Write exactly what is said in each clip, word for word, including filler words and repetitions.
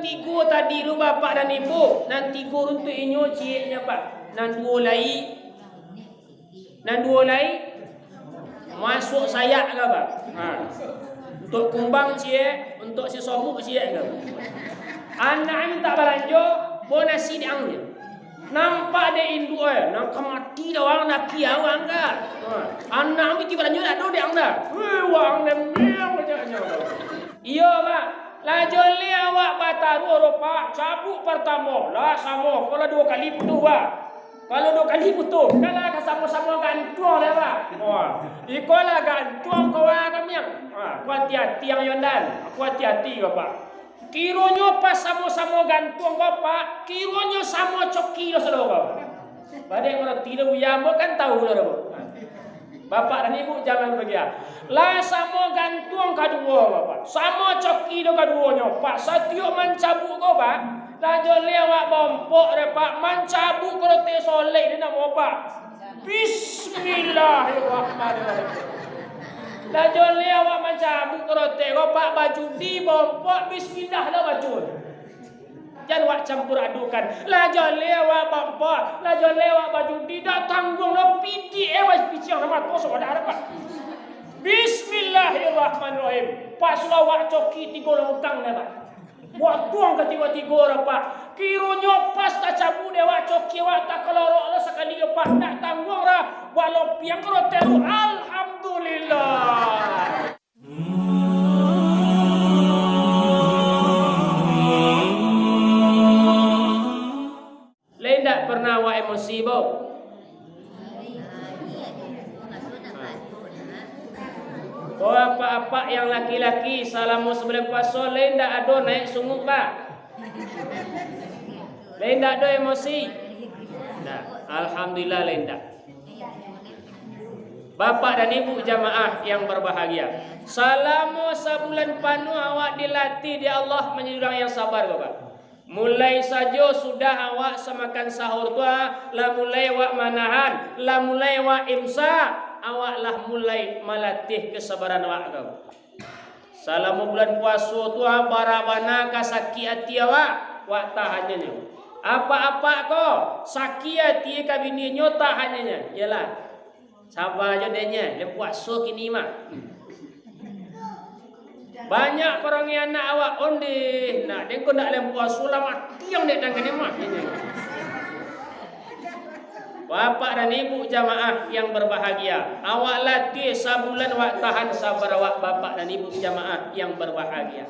Tigo tadi tu, bapak dan ibu, nan tigo runtuik inyo cieknyo, Pak. Nan duo lai, nan duo lai, masuak sayak ka, Pak. Ha. Untuak kumbang ciek, untuak si somuk ciek ka. Anak mintak balanjo, bao nasi di ang je. Nampak dek induak, eh, nan ka mati dah wang, nak kia wang ka. Ha. Anak mintak balanjo dak ado dek ang dah. Weh, wang demiang banyaknyo. Iyo, Pak. Lah joleh awak bataruah ro, Pak, cabuik partamo, lah samo, ko lah duo kali putuih, Pak. Kalau duo kali putuih, kan lah ka samo-samo gantuang deh, Pak. Wah, iko lah gantuang ko, wah, kamiang. Wah, ko hati-hati ang Yondan, ko hati-hati ko, Pak. Kironyo pas samo-samo gantuang ko, Pak, kironyo samo coki lo sadonyo. Badai ngarati lo, Buya ambo kan tahu lo, Pak. Bapak dan ibu, jangan bagian. Lah samo gantuang kaduo, Bapak. Samo coki do kaduonyo, Pak. Satiok mancabuik ko, Pak. Lah joleh awak baompok deh, Pak. Mancabuik ko rotek solek deh namo, Pak. Bismillahirrahmanirrahim. Lah joleh awak mancabuik ko rotek ko, Pak. Bajudi, baompok, bismillah lah baco. Jan wak campur adukan. Lah joleh awak baompok, lah joleh awak bajudi, dak tangguang doh pidik, eh, bai piciang nan mato sawadah ado, Pak. Bismillahirrahmanirrahim. Pas lah awak coki tigo longkang deh, Pak. Buang tuang katigo-tigo deh, Pak. Kironyo pas tacabuik dek awak coki, awak takalorok lo sakali, Pak. Dak tangguang doh. Wak lopiang ko rotek tu. Alhamdulillah. Lai ndak pernah awak emosi, Bo? Ko apak-apak yang laki-laki, salamo sabulan puaso lai ndak ado naik sunguak, Pak? Lai ndak ado emosi? Nah, alhamdulillah lai ndak. Bapak dan ibu jamaah yang berbahagia, salamo sabulan panuah awak dilatih dek Allah manjadi urang yang sabar, Bapak. Mulai sajo sudah awak samakan sahur tu, ah, lah mulai awak manahan, lah mulai awak imsak, awak lah mulai malatih kesabaran awak tu. Salamo bulan puaso tu, ah, bara bana ka sakik ati awak, wak tahan nyo. Apak-apak ko, sakik ati ka bininyo, tahan nyo. Iyolah. Saba jo dek nyo, lah puaso kini mah. Banyak parangai anak awak, ondeh, nak, den ko ndak lah puaso, lah mati ang dek tangan mah. Bapak dan ibu jamaah yang berbahagia, awak latih sabulan, awak tahan sabar awak, bapak dan ibu jamaah yang berbahagia.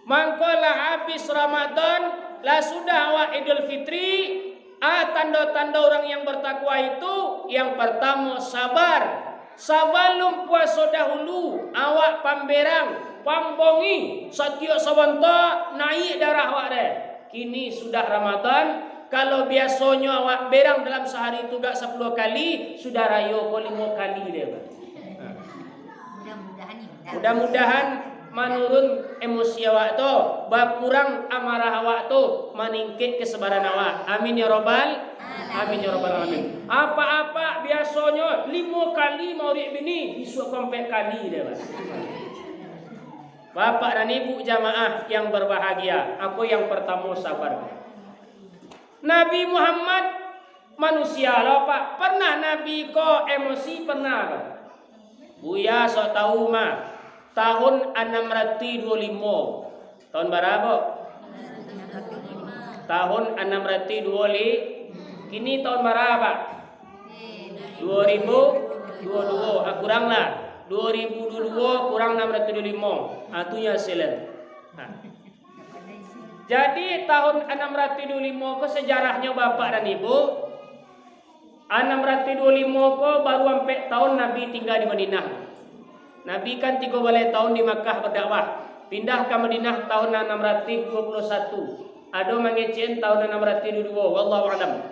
Mangko lah abih Ramadan, lah sudah awak Idul Fitri, ah, tando-tando urang yang bertakwa itu, yang partamo, sabar. Sabalun puaso dahulu, awak pamberang, pambongi, satiok sabanta naiak darah awak deh. Kini sudah Ramadan, kalau biasonyo awak berang dalam sahari tu gak sapuluah kali, sudah rayo ko limo kali deh, Bang. Mudah-mudahan ni, mudah. Mudah-mudahan manurun emosi awak tu, bakurang amarah awak tu, maningkek kesabaran awak. Amin ya robbal, amin ya robbal alamin. Apak-apak biasonyo limo kali maurik bini, bisuak ko ampek kali deh, Bang. Bapak dan ibu jamaah yang berbahagia, ako yang partamo sabar. Nabi Muhammad manusia lo, Pak. Pernah Nabi ko emosi, pernah ko? Buya sok tahu mah, tahun anam ratuih duo limo. Tahun bara? Tahun anam ratuih duo li-, kini tahun bara, Pak? Duo ribu duo duo, ah, kurang lah. Duo ribu duo duo kurang anam ratuih duo limo. Ah, tu nyo hasilnyo. Nah. Jadi, tahun anam ratuih duo limo ko sejarahnyo, Bapak dan Ibu, anam ratuih duo limo ko baru ampek tahun Nabi tingga di Madinah. Nabi kan tigo baleh tahun di Makkah berdakwah, pindah ka Madinah tahun anam ratuih duo puluah satu. Ado mangecek tahun anam ratuih duo duo, wallahu alam.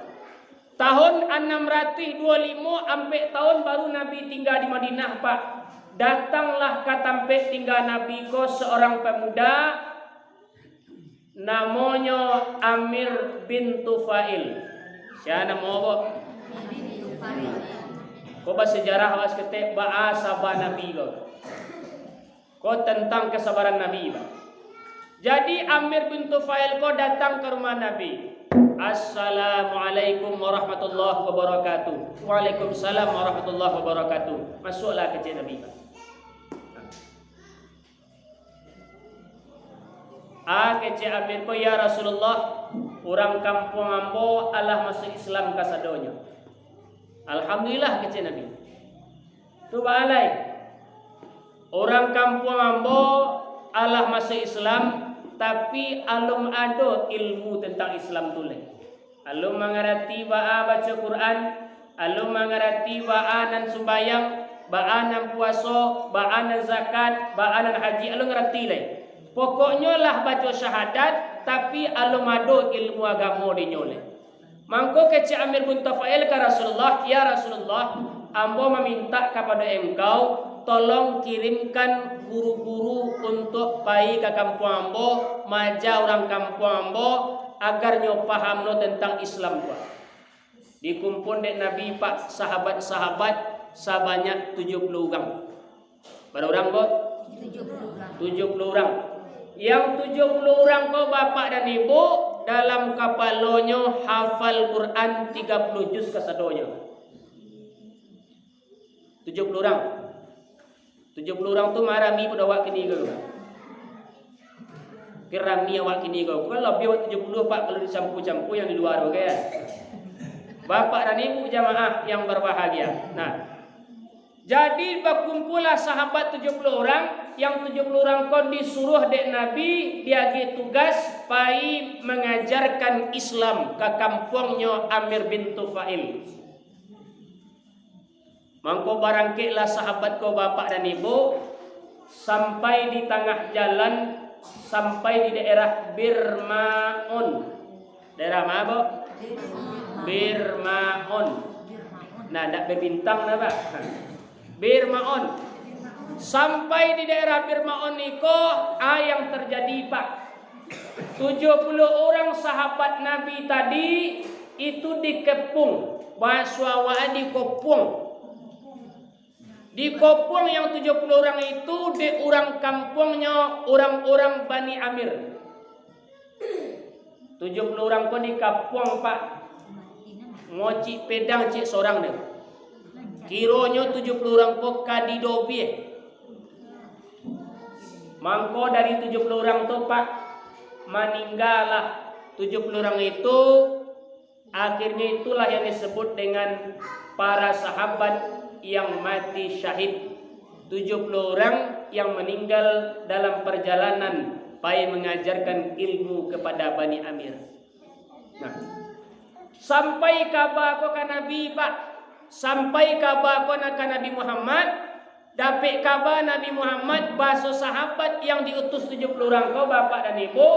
Tahun anam ratuih duo limo, ampek tahun baru Nabi tingga di Madinah, Pak. Datanglah ka tampek tingga Nabi ko seorang pemuda, namonyo Amir bin Tufail. Sia namo, Bo? Ko basejarah awak saketek, baa saba Nabi ko. Ko tantang kesabaran Nabi, Pak. Jadi, Amir bin Tufail ko datang ka rumah Nabi. "Assalamualaikum warahmatullahi wabarakatuh." "Waalaikumsalam warahmatullahi wabarakatuh." "Masuaklah," kecek Nabi. "Ah," kecek Amir ko, "ya Rasulullah, urang kampuang ambo alah masuak Islam kasadonyo." "Alhamdulillah," kecek Nabi. "Tu baa lai? Urang kampuang ambo alah masuak Islam, tapi alun ado ilmu tantang Islam tu lai. Alun mangarati baa baco Quran, alun mangarati baa nan sumbayang, baa nan puaso, baa nan zakat, baa nan haji, alun ngarati lai. Pokoknyo lah baco syahadat, tapi alun ado ilmu agamo dinyo lai." Mangko kecek Amir bin Tufail ka Rasulullah, "Ya Rasulullah, ambo mamintak kapado engkau, tolong kirimkan guru-guru untuak pai ka kampuang ambo, maaja urang kampuang ambo, agar nyo paham lo tantang Islam tu." Dikumpuan dek Nabi, Pak, sahabat-sahabat sabanyak tujuah puluah urang. Bara urang ko? Tujuah puluah urang. Yang tujuah puluah urang ko, bapak dan ibu, dalam kapalonyo hafal Quran tiga puluah juz kasadonyo. Tujuah puluah urang. Tujuah puluah urang tu marami pado awak kini ko. Kirami awak kini ko. Kan labiah awak tujuah puluah, Pak, kalau dicampu-campu yang di lua tu, kan? Bapak dan ibu jamaah yang berbahagia. Nah, jadi, bakumpullah sahabat tujuah puluah urang, yang tujuah puluah urang ko disuruah dek Nabi, diagiah tugas, pai mangajarkan Islam ka kampuangnyo Amir bin Tufail. Mangko barangkeklah sahabat ko, bapak dan ibu, sampai di tangah jalan, sampai di daerah Bir Maun. Daerah ma, Bu? Bir Maun. Nah, ndak berbintang dah, Pak. Bir Maun. Sampai di daerah Bir Maun niko, ah, yang terjadi, Pak. Tujuah puluah urang sahabat Nabi tadi itu dikepung, bahaso awak dikopuang. Dikopuang yang tujuah puluah urang itu dek urang kampuangnyo, urang-urang Bani Amir. Tujuah puluah urang ko dikapuang, Pak. Mocik pedang cik sorang tu. Kironyo tujuah puluah urang ko ka didobiah. Mangko dari tujuah puluah urang tu, Pak, maninggalah tujuah puluah urang itu. Akhirnyo itulah yang disebut dengan para sahabat yang mati syahid. Tujuah puluah urang yang maninggal dalam parjalanan pai mangajarkan ilmu kepada Bani Amir. Nah, sampai kaba ko ka Nabi, Pak. Sampai kaba ko na ka Nabi Muhammad, dapek kaba Nabi Muhammad, baso sahabat yang diutus tujuah puluah urang ko, bapak dan ibu,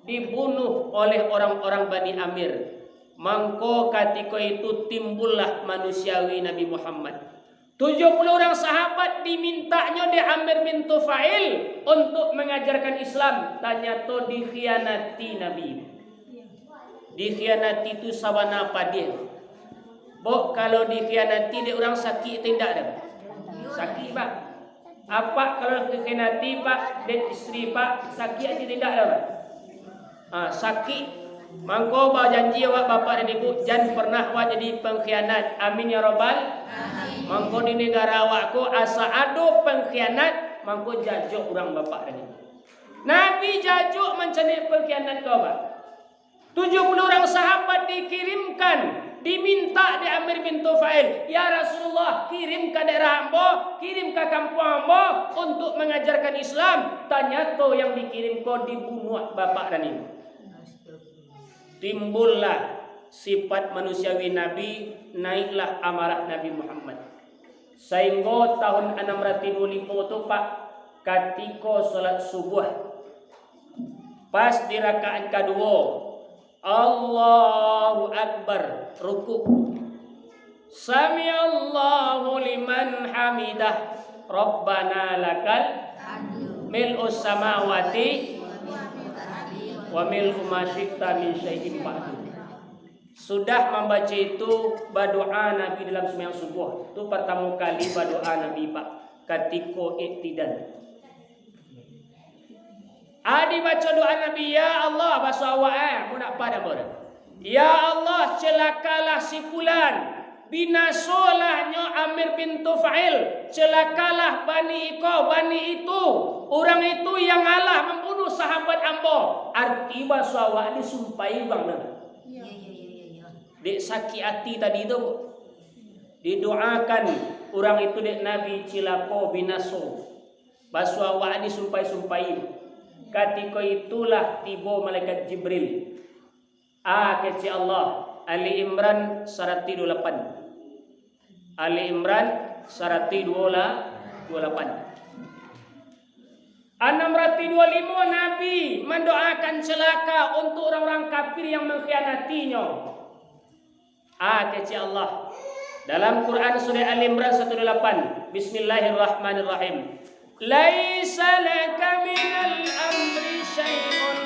dibunuh oleh orang-orang Bani Amir. Mangko katiko itu timbullah manusiawi Nabi Muhammad. Tujuah puluah urang sahabat dimintaknyo dek Amir bin Tufail untuk mangajarkan Islam, tanyato dikhianati Nabi. Dikhianati tu sabana padiah. Bok, kalau dikhianati dek urang, sakik atau indak tu? Sakik, Pak. Apak kalau dikhianati, Pak, dek istri, Pak, sakik atau indak tu, Pak? Ah, sakik. Mangko bajanji awak, bapak dan ibu, jan pernah awak jadi pengkhianat. Amin ya rabbal. Amin. Mangko di negara awak ko asa ado pengkhianat, mangko jajok urang, bapak dan ibu. Nabi jajok mancari pengkhianat ko, Pak. Tujuah puluah urang sahabat dikirimkan, dimintak dek Amir bin Tufail, "Ya Rasulullah, kirim ka daerah ambo, kirim ka kampuang ambo untuk mangajarkan Islam." Tanyato yang dikirim ko dibunuah bapak dan ibu. Timbullah sifat manusiawi Nabi, naiklah amarah Nabi Muhammad. Sainggo tahun anam ratuih duo limo tu, Pak, katiko salat subuah, pas di rakaat kaduo, Allahu Akbar, rukuk. Sami'allahu liman hamidah, Rabbana lakal mil'us samawati wa mil'u ma syi'ta min syai'in ba'du. Sudah mambaco itu, badoa Nabi dalam sumbayang subuah. Tu partamo kali badoa Nabi, Pak, katiko iktidal. Adi baco doa Nabi, "Ya Allah," baso awak, eh, mun nak pada ambo tu. "Ya Allah, celakalah si fulan, binasolah nyo Amir bin Tufail, celakalah bani iko, bani itu, urang itu yang alah mambunuh sahabat ambo." Arti baso awak disumpahi bang tu. Dek sakik ati tadi tu, didoakan urang itu dek Nabi cilako, binaso. Baso awak disumpahi-sumpahi. Katiko itulah tibo malaikat Jibril. A kecek Allah, Ali Imran saratuih duo lapan. Ali Imran saratuih duo la-, duo lapan. Anam ratuih duo limo Nabi mandoakan celaka untuk urang-urang kafir yang mangkhianati-Nyo. A kecek Allah. Dalam Quran surah Ali Imran saratuih duo lapan, Bismillahirrahmanirrahim. "Laisa laka minal amri syai'un,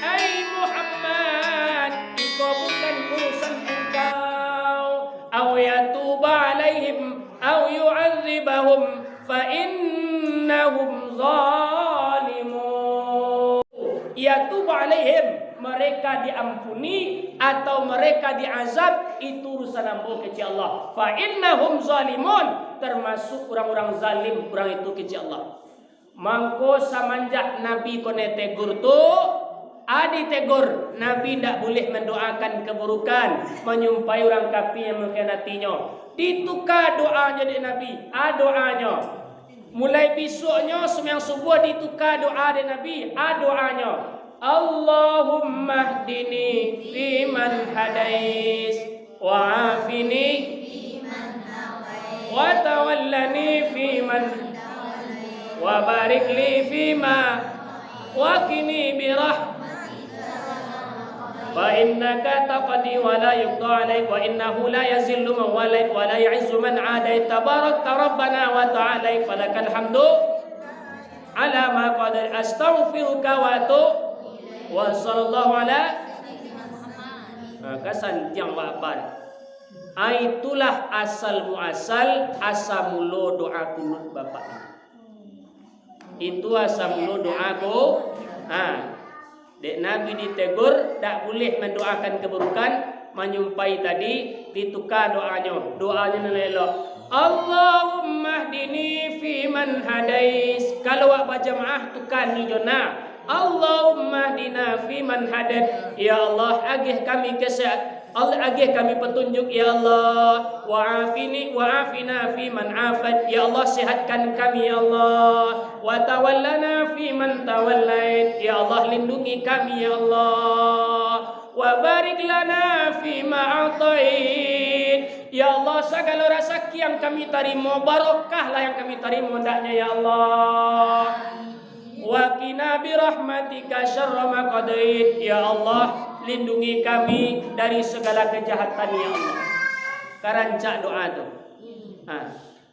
ai Muhammad, iko bukan urusan engkau, au yatuba alaihim, au yu'adzibahum, fa innahum zalimun." Yatuba alaihim, mereka diampuni atau mereka diazab, itu urusan ambo kecek Allah. Fa innahum zalimun, termasuk urang-urang zalim urang itu kecek Allah. Mangko samanjak Nabi ko ne tegur tu, a ditegur, Nabi ndak buliah mandoakan keburukan, manyumpahi urang kafir yang mangkhianati-Nyo. Dituka doanyo dek Nabi, a doanyo. Mulai bisuaknyo sumbayang subuah dituka doa dek Nabi, a doanyo, "Allahummahdini fiman hadais, wa afini, wa tawallani fiman, wa barik li fima, wa qini birah-, fa innaka taqdi wa la yuqda alaik, wa innahu la yazillu man walait, wa la yu'izzu man adait, tabarakta rabbana wa ta'alait, falakal hamdu ala ma qadait, astaghfiruka wa atubu, wa sallallahu ala." Nah, ka santiang babar. Ah, itulah asal muasal, asa mulo doa kunut bapak. Itu asa mulo doa ko. Ha. Dek Nabi ditegur, dak buliah mandoakan keburukan, manyumpahi tadi, dituka doanyo. Doanyo nan elok. "Allahummahdini fiman hadais." Kalau awak bajamaah, tuka ni jo na. "Allahummahdina fiman hadait." Ya Allah, agih kami kesehat-, Allah, agih kami petunjuk, ya Allah. "Wa afini, wa afina fiman afait." Ya Allah, sehatkan kami, ya Allah. "Wa tawallana fiman tawallait." Ya Allah, lindungi kami, ya Allah. "Wa barik lana fima atait." Ya Allah, sagalo rasaki yang kami tarimo, barokahlah yang kami tarimo, hendaknya, ya Allah. "Wa qina birahmatika syarra ma qadait." Ya Allah, lindungi kami dari segala kejahatan, ya Allah. Karancak doa tu. Ha.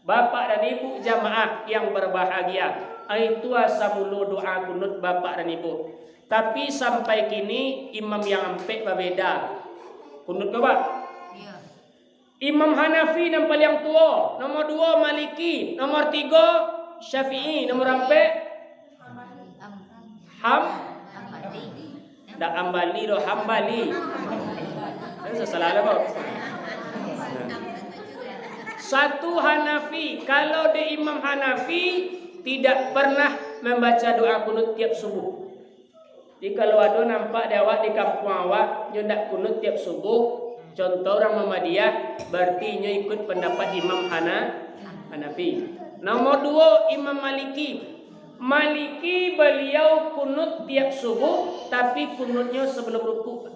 Bapak dan Ibu jamaah yang berbahagia, itu asa mulo doa kunut Bapak dan Ibu. Tapi sampai kini imam yang ampek babeda. Kunut ko, Pak? Iya. Imam Hanafi nan paliang tuo, nomor duo Maliki, nomor tigo Syafi'i, nomor ampek Ham-, ndak Ambali doh, Hambali. Saya salah lah, Bang. Satu Hanafi, kalau di Imam Hanafi tidak pernah membaca doa kunut tiap subuh. Jadi, kalau ado nampak di awak di kampuang awak, nyo ndak kunut tiap subuh, contoh urang Muhammadiyah, berarti nyo ikut pendapat Imam Hana-, Hanafi. Nomor duo, Imam Maliki. Maliki baliau kunut tiap subuh, tapi kunutnyo sebelum rukuk.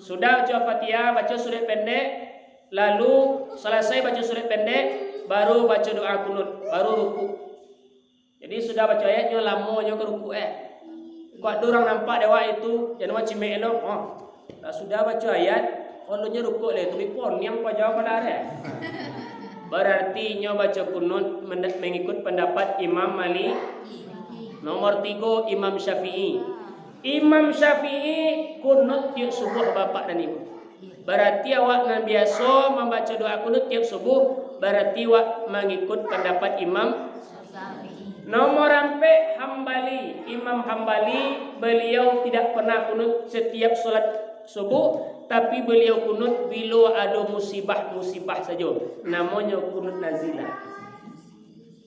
Sudah baco Fatihah, baco surek pendek, lalu salasai baco surek pendek, baru baco doa kunut, baru rukuk. Jadi, sudah baco ayat nyo lamo nyo ka rukuk, eh. Kok ado urang nampak dek awak itu, jan awak cimek elok. Oh. Lah sudah baco ayat, kalau nyo rukuk leh, tapi poniang paja pado arek. Berarti nyo baco kunut menda-, mengikut pendapat Imam Malik. Nomor tigo, Imam Syafi'i. Imam Syafi'i kunut tiok subuh, bapak dan ibu. Berarti awak nan biaso mambaco doa kunut tiok subuh, berarti awak mangikut pendapat Imam. Nomor ampek, Hambali. Imam Hambali, beliau tidak pernah kunut setiap sholat subuh, tapi beliau kunut bilo ado musibah-musibah sajo. Namonyo kunut nazilah.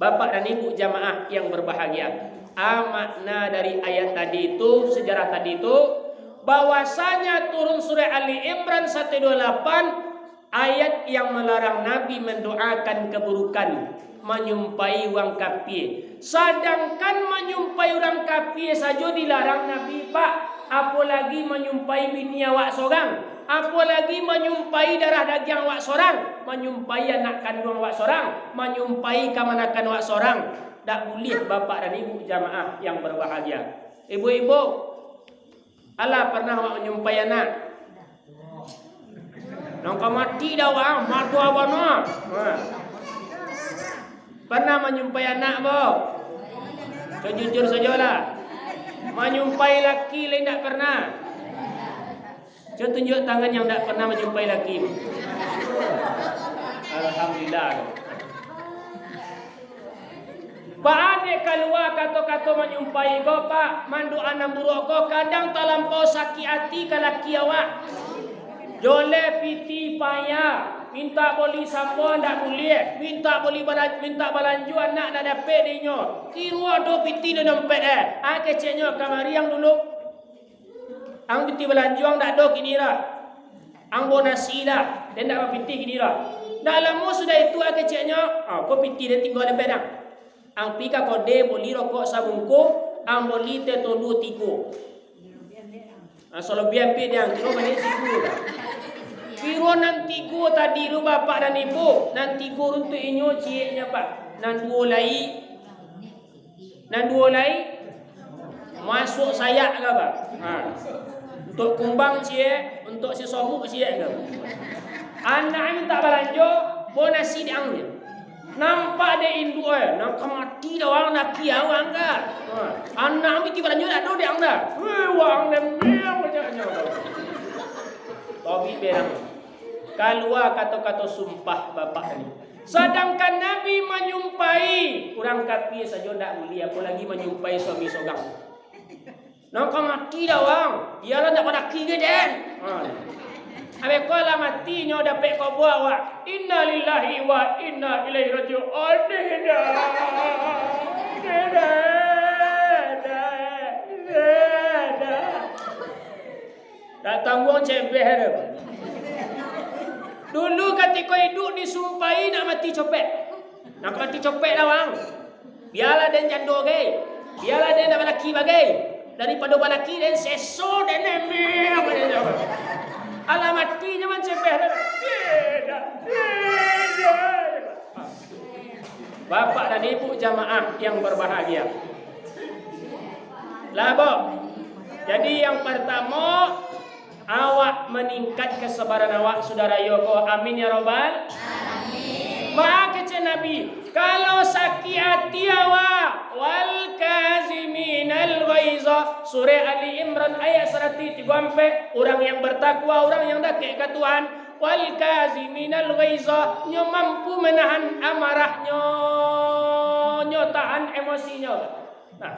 Bapak dan ibu jamaah yang berbahagia, a, makna dari ayat tadi itu, sejarah tadi itu, bahwasanya turun surah Ali Imran satu dua lapan, ayat yang melarang Nabi mendoakan keburukan, manyumpai urang kapie. Sadangkan manyumpai urang kapie sajo dilarang Nabi, Pak, apolagi manyumpai bini awak sorang, apolagi manyumpai darah dagiang awak sorang, manyumpai anak kanduang awak sorang, manyumpai kamanakan awak sorang. Dak buliah, bapak dan ibu jamaah yang berbahagia. Ibu-ibu, alah pernah awak manyumpai anak? Nang ka mati dah, wang, matuah bana. Ha. Pernah manyumpai anak, bo? Jujur sajolah. Manyumpai laki lai ndak pernah? Cubo tunjuk tangan yang ndak pernah manyumpai laki. Alhamdulillah. Baa dek kalua kato-kato manyumpai ko, Pak, mandoa nan buruak ko, kadang talampau sakik ati ka laki awak. Joleh pitih payah, mintak boli sapo ndak buliah, mintak boli bala-, mintak balanjo anak ndak dapek dek inyo. Kiro ado pitih di dompet, eh. Ah, keceknyo kamari ang dulu. Ang pitih balanjo ang ndak ado kini lah. Ang bawa nasi lah, den ndak bapitih kini lah. Ndak lamo sudah itu, ah, keceknyo, ah, ko pitih den tingga di bedang. Ang pi ka kode boli rokok sabungkuih, ang boli teh tolu tigo. Ah, solobiah ambiak di ang, kiro baliak siku. Kiro nan tigo tadi tu, bapak dan ibu, nan tigo runtuik inyo cieknyo, Pak. Nan duo lai, Nan duo lai, masuak sayak ka, Pak. Ha. Untuak kumbang ciek, untuak si somuk ciek ka. Anak mintak balanjo, bawa nasi di ang je. Nampak dek induak, eh, nang ka mati dah wang, laki awak ka. Ha. Anak mintak balanjo dak ado di ang dah. Weh, wang demiang banyaknyo. Tobi berang. Kalua kato-kato sumpah bapak tadi. Sadangkan Nabi manyumpai, urang kapie sajo ndak buliah, apolagi manyumpai suami sorang. Nang ka mati dah wang, bialah ndak balaki ge den. Ha. Abeh ko lah mati nyo dapek kubua awak. Innalillahi wa inna ilaihi raji'un. Dah, dah, dah, dah, dah. Tak tangguang cebeh tu. Dulu katiko iduik disumpahi nak mati copek. Nak mati copek dah wang. Bialah den jando gai. Bialah den dak balaki bagai. Daripado balaki den seso den emeh. Alah mati nyo mancebeh tu. Tidak, tidak. Bapak dan ibu jamaah yang berbahagia. Lah, Bob. Jadi, yang pertamo, awak maningkat kesabaran awak, saudara yo ko. Amin ya rabbal. Amin. Baa kecek Nabi, kalau sakik ati awak, wal kaziminal ghaiza. Surah Ali Imran ayat saratuih tigo ampek, urang yang bertakwa, urang yang dakek ka Tuhan. Wal kaziminal ghaiza, nyo mampu manahan amarahnyo, nyo tahan emosinyo. Nah,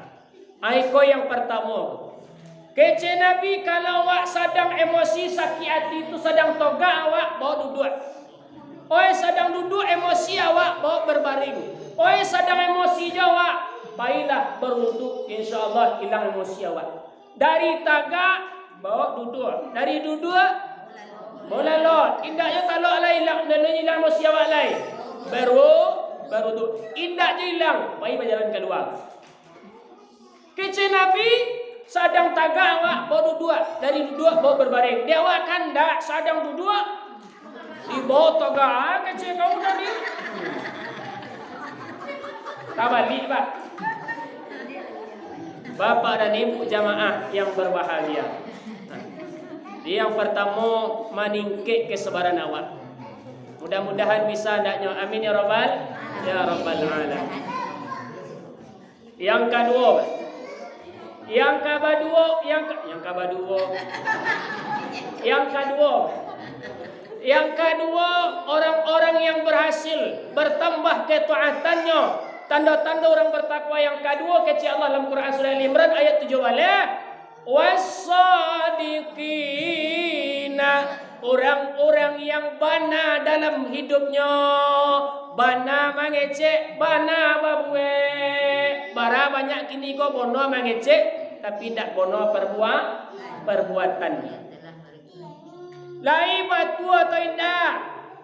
iko yang partamo. Kecek Nabi, kalau awak sadang emosi, sakik ati tu sadang togak awak, bawa duduak. Oi, sadang duduak emosi awak, bawa berbaring. Oi, sadang emosi jo awak, pailah berwudu, insya Allah ilang emosi awak. Dari tagak, bawa duduak. Dari duduak, bawa lalok. Indak jo talok lai ilang, indak jo ilang emosi awak lai. Baru, baru tu. Indak jo ilang, pai bajalan kalua. Kecek Nabi, sadang tagak awak, bawa duduak. Dari duduak, bawa berbaring. Di awak kandak, sadang duduak, dibawa tagak, kecek kau tadi. Tabalik, Pak. Bapak dan Ibu jamaah yang berbahagia. Jadi, yang pertamo, maningkek kesabaran awak. Mudah-mudahan bisa andaknyo. Amin ya rabbal, ya rabbal alamin. Yang kaduo, yang kabaduo, yang ka-, yang kabaduo, yang kaduo, yang kaduo, orang-orang yang berhasil bertambah ketaatannyo, Tando-tando urang batakwa yang kaduo, kecek Allah dalam Quran surah Ali Imran ayat tujuah baleh, "Wassadiqina," urang-urang yang bana dalam hidupnyo, bana mangecek, bana babuek. Bara banyak kini ko bono mangecek, tapi indak bono perbuat, perbuatan. Lai batua atau indak,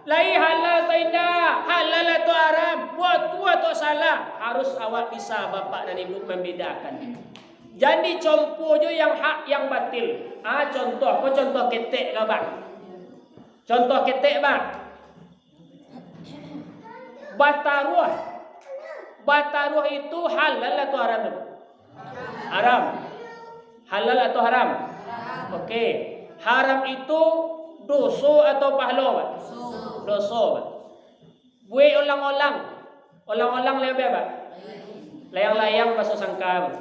lai halal atau indak, halal atau haram, batua atau salah, harus awak bisa, bapak dan ibu, mambedakan. Jan dicompo jo yang hak, yang batil. Ah, contoh, ko contoh ketek ka, Bang. Contoh ketek, Bang. Bataruah. Bataruah itu halal atau haram? Haram. Halal atau haram? Oke. Haram itu doso atau pahalo, Pak? Doso, Pak. Buek olang-olang. Olang-olang lai apo, Pak? Layang-layang, baso sangka, Pak.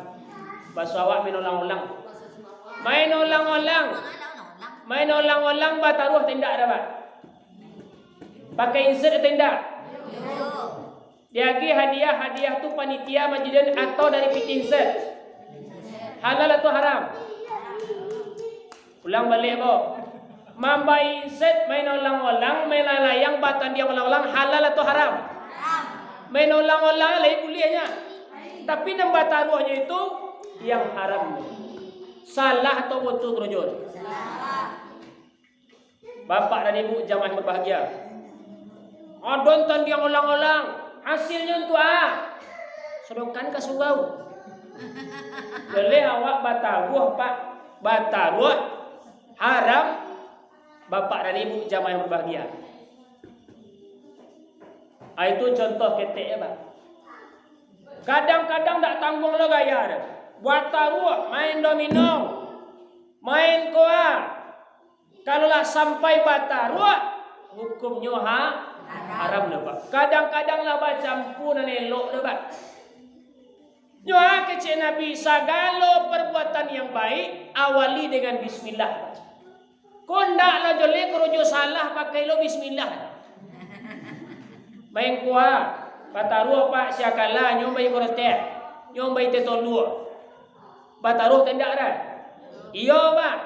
Baso awak main olang-olang. Main olang-olang. Main olang-olang bataruah atau indak, Pak? Pakai insert atau indak? Diagiah hadiah, hadiah tu panitia majilin atau dari pitih insert? Halal atau haram? Ulang baliak, bo. Mambai insert, main olang-olang, main layang-layang, batandiang olang-olang, halal atau haram? Main olang-olang lai buliahnyo. Tapi nan bataruahnyo itu yang haram. Salah atau batua karajo? Bapak dan ibu jamaah yang berbahagia, ado tandiang olang-olang, hasilnyo untuak a? Sodokan ka surau. Boleh awak bataruah, Pak? Bataruah haram, bapak dan ibu jamaah yang berbahagia. Ah, itu contoh ketek, ya, Pak. Kadang-kadang dak tangguang lo gaya tu. Bataruah, main domino, main koa. Kalau lah sampai bataruah, hukumnyo ha-, haram dah, Pak. Kadang-kadang lah bacampua nan elok dah, Pak. Nyo ha, kecek Nabi, sagalo perbuatan yang baik, awali dengan bismillah. Ko ndak lah joleh korojo salah, pakai lo bismillah. Main koa, bataruah, Pak, siakala, nyo bai korotek, nyo bai tetoluak. Bataruah atau indak, dah? Iyo, Pak.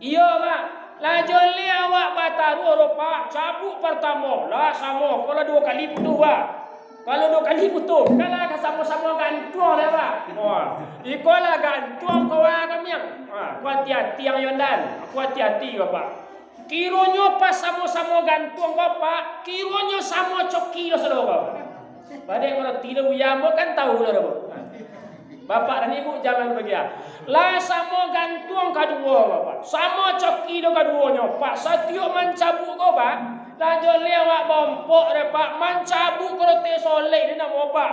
Iyo, Pak. Lah joleh awak bataruah tu, Pak. Cabuk partamo, lah samo. Kalau duo kali putuih, Pak. Kalau duo kali putuih, kan lah ka samo-samo gantuang dah, Pak. Wah, iko lah gantuang ko, wah, kamiang. Wah, ko hati-hati, Ang Yondan. Ko hati-hati, Bapak. Kironyo pas samo-samo gantuang, Bapak, kironyo samo coki lo, saudara. Badek ngarati lo, Buya ambo kan tahu lo, Bapak. Bapak dan Ibu, jamaah yang berbahagia. Lah samo gantuang kaduo, Bapak. Samo coki lo kaduonyo, Pak. Satiok mancabuk ko, Pak, lah joleh awak baompok deh, Pak. Mancabuk korotek solek ni namo, Pak.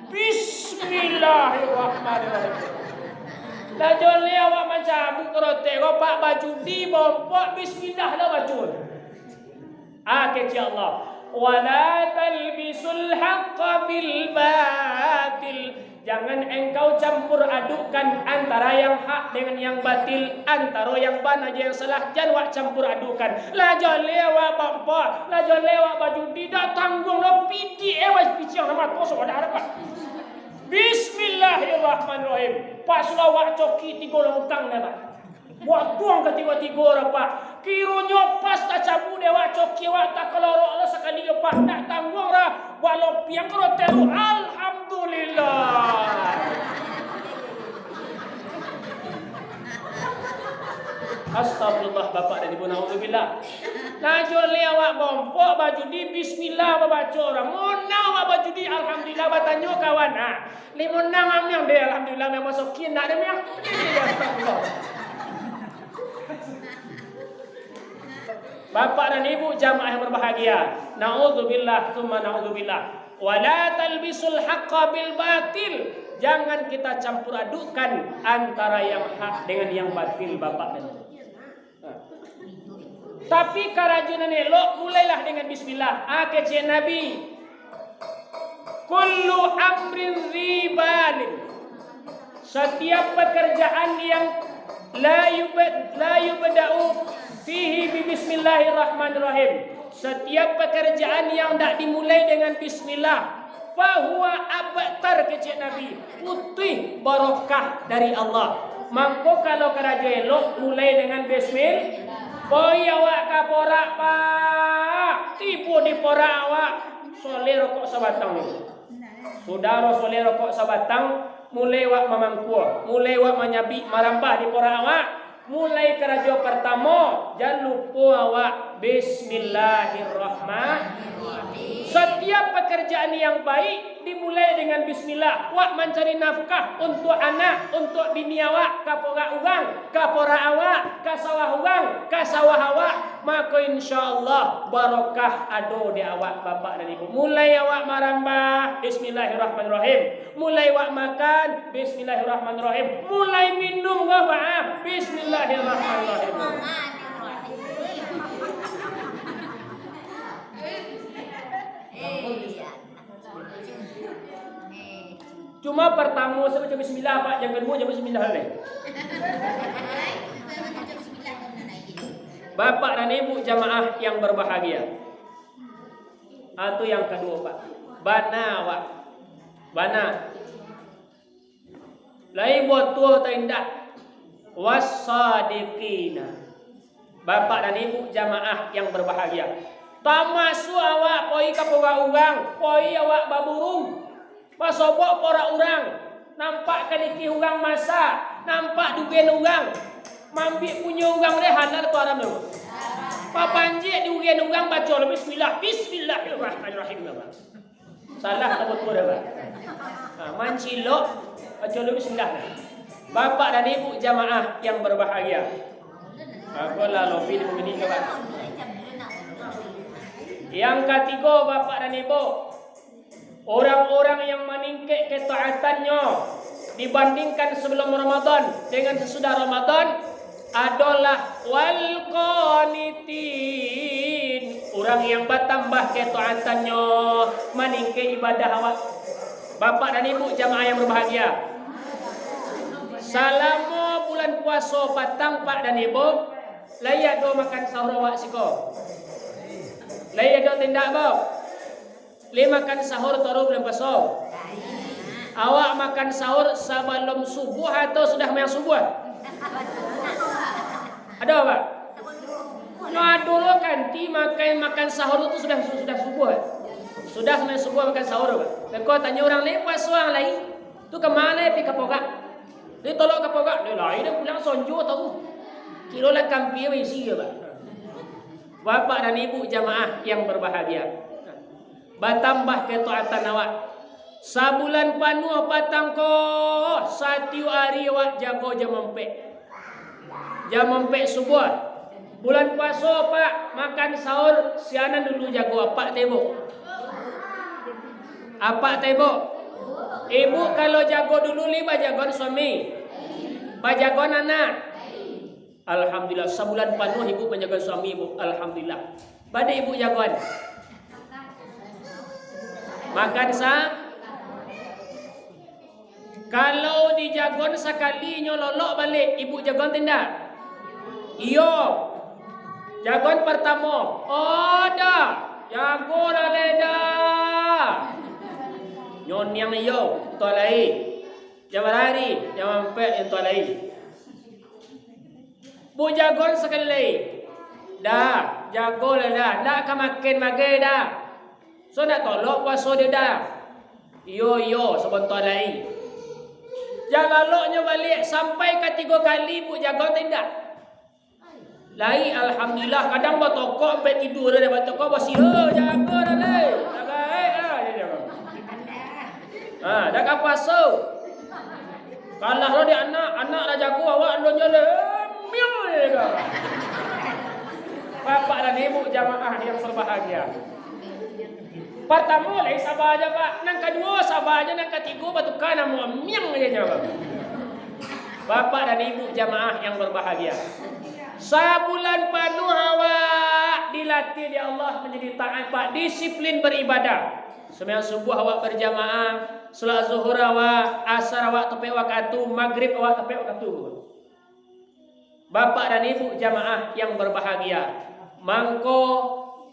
Bismillahirrahmanirrahim. Lah joleh awak mancabuk korotek ko, Pak, bajudi, baompok, bismillah lah baco. Ah, kecek Allah. "Wala talbisul haqqa bil batil." Jangan engkau campur adukkan antara yang hak dengan yang batil, antara yang bana jo yang salah, jan wak campur adukkan. Lah joleh wak baompok, lah joleh wak bajudi, dak tangguang lo pidik, eh, bas piciang samo tu, saudara, Pak. Bismillahirrahmanirrahim. Pas lah wak coki tigo longkang dah, Pak. Wak tuang katigo-tigo dah, Pak. Kironyo pas tacabuk dek wak coki, wak takalorok lo sakali, Pak. Ndak tangguang lah. Wak lopiang korotek tu. Alhamdulillah. Astagfirullah, Bapak dan Ibu, naudzubillah. Lah joleh awak baompok, bajudi, bismillah babaco urang. Monang awak bajudi, alhamdulillah, batanyo kawan. Ah, Lai monang amiang deh, alhamdulillah, amiang masokin nak deh, amiang. Bapak dan Ibu jamaah yang berbahagia, naudzubillah, tsumma naudzubillah. Wala talbisul haqqa bil batil. Jangan kita campur adukkan antara yang hak dengan yang batil, Bapak dan Ibu. Tapi karajo nan elok, mulailah dengan bismillah. Ah, kecek Nabi, "Kullu amrin dzi balin." Satiap pekerjaan yang la yub-, la yubda'u fihi bi bismillahirrahmanirrahim. Satiap pekerjaan yang dak dimulai dengan bismillah, Fahuwa abtar, kecek Nabi, putuih barokah dari Allah. Mangko kalau karajo elok, mulai dengan bismillah. Poi awak ka porak, Pak. Tibo di porak awak, soleh rokok sabatang. Sudah lo soleh rokok sabatang, mulai awak mamangkua, mulai awak manyabik, marambah di porak awak. Mulai karajo partamo, jan lupo awak bismillahirrahmanirrahim. Satiap pakarajaan yang baik dimulai dengan bismillah. Awak mancari nafkah untuak anak, untuak bini awak, ka porak urang, ka porak awak, ka sawah urang, ka sawah awak. Mako, insya Allah, barokah ado di awak, Bapak dan Ibu. Mulai awak marambah, bismillahirrahmanirrahim. Mulai awak makan, bismillahirrahmanirrahim. Mulai minum, Bapak, ah, bismillahirrahmanirrahim. Cuma partamo sajo baca bismillah, Pak. Yang kaduo jangan bismillah lai. Bapak dan Ibu jamaah yang berbahagia. Ah, tu yang kaduo, Pak. Bana, Pak. Bana. Lai botua atau indak? Wassadiqina. Bapak dan Ibu jamaah yang berbahagia. Tamasuak awak poi ka porak urang, poi awak baburu. Basobok porak urang, nampak kadikih urang masak, nampak dugen urang, maambiak punyo urang deh, halal atau haram tu? Bapanjek dugen urang, baco lo bismillah, bismillahirrahmanirrahim. Salah atau batua dah, Pak? Ha, mancilok, baco lo bismillah. Bapak dan Ibu jamaah yang berbahagia. Aku lah lobi di bumi ni, Pak. Yang katigo, Bapak dan Ibu, orang-orang yang maningkek ketaatannyo dibandingkan sebelum Ramadan dengan sesudah Ramadan adolah wal qanitin, urang yang batambah ketaatannyo, maningkek ibadah awak. Bapak dan Ibu jamaah yang berbahagia, salamo bulan puaso patang, Pak dan Ibu, lai ado makan sahur awak siko? Lai ado tindak, Bok? Lai makan sahur taruih bulan puaso? Awak makan sahur sabalum subuah atau sudah sumbayang subuah? Ado, Pak? Nah, ado lo kanti makan, makan sahur tu sudah, sudah subuah. Sudah sumbayang subuah makan sahur, Pak. Beko tanyo urang lai, puaso urang lai. Tu ka ma lai, pai ka porak? Lai tolok ka porak? Lai, lai dah pulang sonjo tau. Kiro lah kampia baisi, Pak. Bapak dan Ibu jamaah yang berbahagia. Batambah ketaatan awak. Sabulan panuah patang ko, satiok ari awak jago jam ampek. Jam ampek subuah. Bulan puaso, Pak, makan sahur, sianan dulu jago, apak teh, Bok? Apak teh, Bok? Ibu kalau jago dulu, lai bajagoan suami? Bajagoan anak? Alhamdulillah, sabulan panuah ibu manjago suami ibu. Alhamdulillah. Baa ibu jagoan? Makan sa-, kalau dijagoan sakali nyo lolok baliak, ibu jagoan atau indak? Iyo. Jagoan partamo, oh dah, jago lah lai dah. Nyo niang iyo, tu lai. Jam bara ari? Jam ampek, nyo tu lai. Bu jagoan sakali lai. Dah, jago lah dah. Ndak ka makan bagai dah. So ndak tolok puaso dek dah. Iyo, iyo, sabanta lai. Jan laloknyo baliak sampai ka tigo kali, bu jagoan atau indak? Lai, alhamdulillah. Kadang batokok, ampek tidur dah, batokok, basiah, jago dah lai. Jago, eh, ah, jago. Ha, dah ka puaso. Kalah lo di anak, anak lah jago, awak alun jo le, miang je ka. Bapak dan ibu jamaah yang berbahagia. Partamo lai saba aja, Pak. Nan kaduo saba aja, nan katigo batuka namo, miang je jawab. Bapak dan ibu jamaah yang berbahagia. Sabulan panuh awak dilatih di Allah menjadi taat, Pak, disiplin beribadah. Sembahyang subuh awak berjamaah, salat zuhur awak, asar awak tepek wakatu, magrib awak tepek wakatu. Bapak dan ibu jamaah yang berbahagia, mangko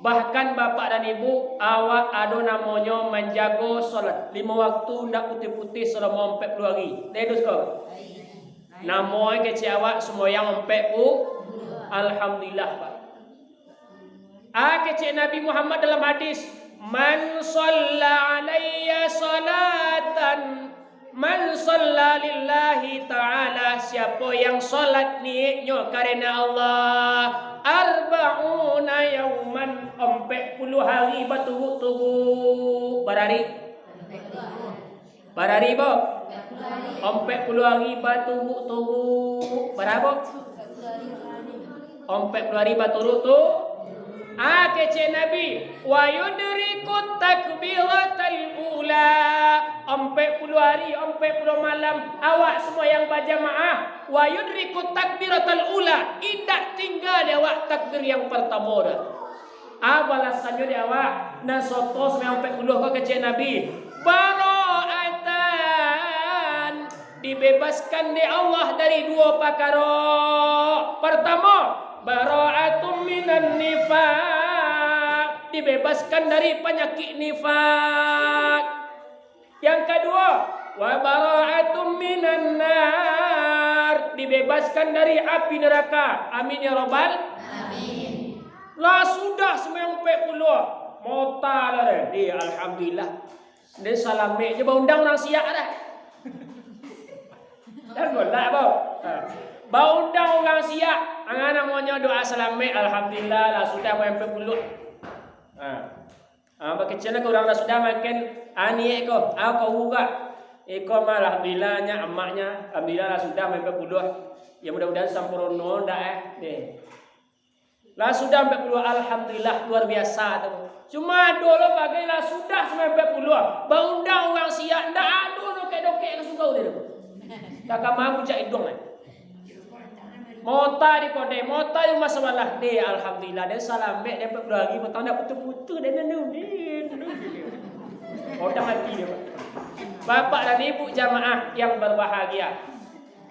Bahkan bapak dan ibu, awak ado namonyo manjago salat limo waktu ndak putih-putih salamo ampek puluah hari. Dai dos ko? Namonyo kecek awak sumbayang ampek pu-, alhamdulillah, Pak. Ah, kecek Nabi Muhammad dalam hadis, "Man shalla alayya salatan, man shalla lillahi ta'ala," siapo yang salat niatnyo karena Allah, "arba'una yauman," ampek puluah hari baturut-turut. Bara hari? Bara hari, Bo? Ampek puluah hari baturut-turut. Bara, Bo? Ampek puluah hari baturut tu. Ah, kecek Nabi, "Wa yudrikut takbiratal ula." Ampek puluah hari, ampek puluah malam, awak sumbayang bajamaah. "Wa yudrikut takbiratal ula." Indak tingga di awak takbir yang partamo doh. Ah, balasannyo di awak, nan soto sumbayang ampek puluah ko kecek Nabi, "Bara'atan," dibebaskan dek Allah dari duo pakaro. Partamo, bara'atum minan nifaq, dibebaskan dari panyakik nifak. Yang kaduo, wa bara'atum minan nar, dibebaskan dari api neraka. Amin ya rabbal. Amin. Lah sudah sumbayang ampek puluah, mota lah deh. Deh, alhamdulillah. Deh, salamek je baundang urang siak dah. Dan golak, Bo. Ha. Baundang urang siak. Angah namonyo doa salamek, alhamdulillah, lah sudah sumbayang ampek puluah. Ha. Ah, bakecek lah ka urang lah sudah makan, ah, niaik ko, ah, ko urang. Iko mah, alhamdulillah, nyo amaknyo, alhamdulillah lah sudah ampek puluah. Ya, mudah-mudahan sampurno ndak, eh. Deh. Lah sudah ampek puluah, alhamdulillah, luar biasa tu. Cuma ado lo bagai lah sudah sampai ampek puluah, baundang urang siak, ndak ado dokek-dokek ka surau deh tu. Dah ka mambu cak iduang, eh. Mota di kodai, mota di rumah sabalah. Deh, alhamdulillah, deh, salamek, deh, ampek puluah hari, mota ndak putuih-putuih, deh, nanu, deh, nanu. Odang ati deh, Pak. Bapak dan Ibu jamaah yang berbahagia.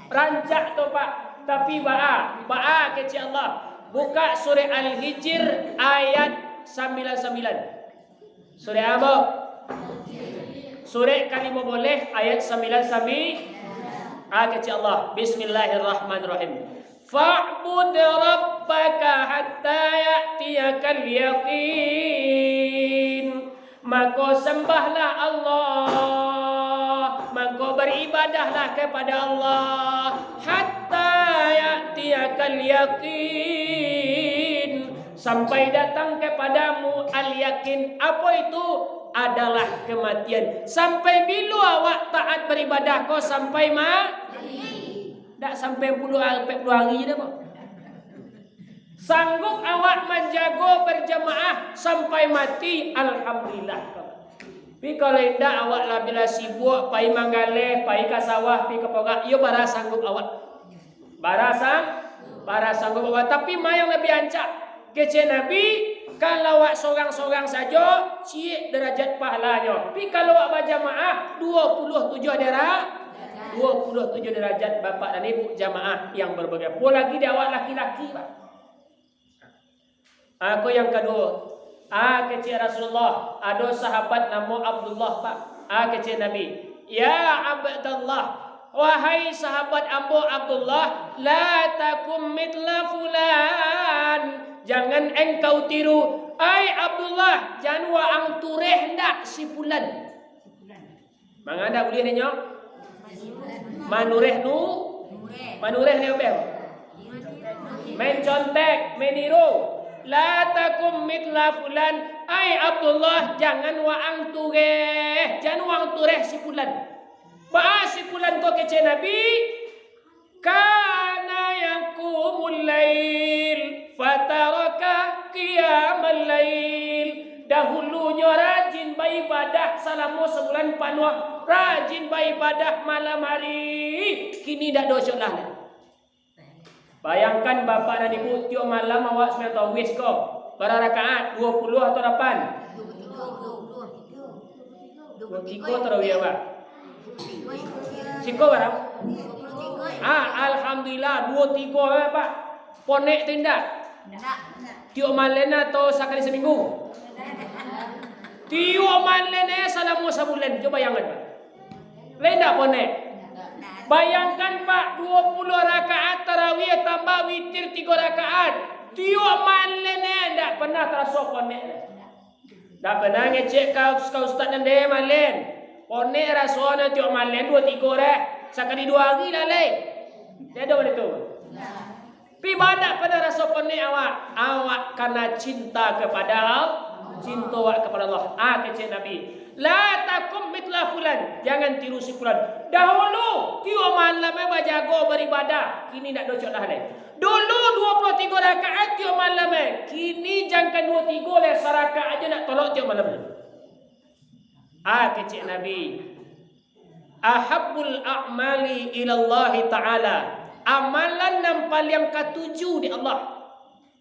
Rancak tu, Pak. Tapi baa, baa kecek Allah. Buka surah Al-Hijr ayat sambilan sambilan. Surek apo? Surek kalimo boleh, ayat sambilan sambi-, ah, kecek Allah. Bismillahirrahmanirrahim. "Fa'bud rabbaka hatta ya'tiyakal yaqin." Mako sambahlah Allah, mako baribadahlah kepada Allah, hatta ya'tiyakal yaqin, sampai datang kepadamu al-yaqin. Apo itu? Adalah kematian. Sampai bilo awak taat baribadah ko? Sampai mati. Dak sampai puluah, ampek puluah hari dah, Bang. Sanggup awak manjago barjamaah sampai mati, alhamdulillah. Tapi kalau indak, awak lah bila sibuk, pai manggaleh, pai ka sawah, pai ka pogak, iyo bara sanggup awak. Bara sang-, bara sanggup awak. Tapi ma yang labiah rancak? Kecek Nabi, kalau awak sorang-sorang sajo, ciek darajat pahalanyo. Tapi kalau awak bajamaah, duo puluah tujuah dara-, duo puluah tujuah darajat, Bapak dan Ibu jamaah yang berbahagia. Apo lagi di awak laki-laki, Pak. Ah, ko yang kaduo. Ah, kecek Rasulullah, ado sahabat namo Abdullah, Pak. Ah, kecek Nabi, "Ya Abdullah, wahai sahabat ambo Abdullah, la takum mitla fulan, jangan engkau tiru. Ai Abdullah, jan waang tureh ndak si fulan." Manga ndak buliah inyo? Manureh nu-, manureh ni apo? Mencontek, meniru. La takum mitla fulan. Ai Abdullah, jangan waang tureh, jan waang tureh si fulan. Baa si fulan ko kecek Nabi? Kana yaqumul lail, fataraka qiyamal lail. Dahulunyo rajin baibadah salamo sabulan panuah, rajin baibadah malam hari. Kini ndak doso lah. Bayangkan, Bapak dan Ibu, tiok malam awak sumbayang tarawih ko, bara rakaat? Duo puluah atau lapan? Duo tigo tarawih awak. Siko bara? Ah, alhamdulillah, duo tigo, eh, Pak. Ponek tu indak? Tiok malam atau sakali saminggu? Tiok malam, eh, salamo sabulan. Cubo bayangkan, Pak. Lai ndak ponek? Bayangkan, Pak, duo puluah rakaat tarawih tambah witir tigo rakaat. Tiok malam, eh, ndak pernah taraso ponek. Ndak pernah ngecek ka, ka ustaz nan deh malen. Ponek rasonyo tiok malen duo tigo deh. Sakali duo hari lah lai. Dia ada benda tu. Pi ba ndak pernah raso ponek awak. Awak karena cinta kepada Allah. Cinta awak kepada Allah. Ah, kecek Nabi. La takum mitla fulan. Jangan tiru si fulan. Dahulu, tiok malam eh bajago beribadah. Kini ndak docok dah lai. Dulu duo puluah tigo rakaat tiok malam eh. Kini jankan duo tigo lai, sarakaat aja ndak tolok tiok malam tu. Ah, kecek Nabi. Ahabbul a'mali ilallahi ta'ala. Amalan nan paliang katuju di Allah.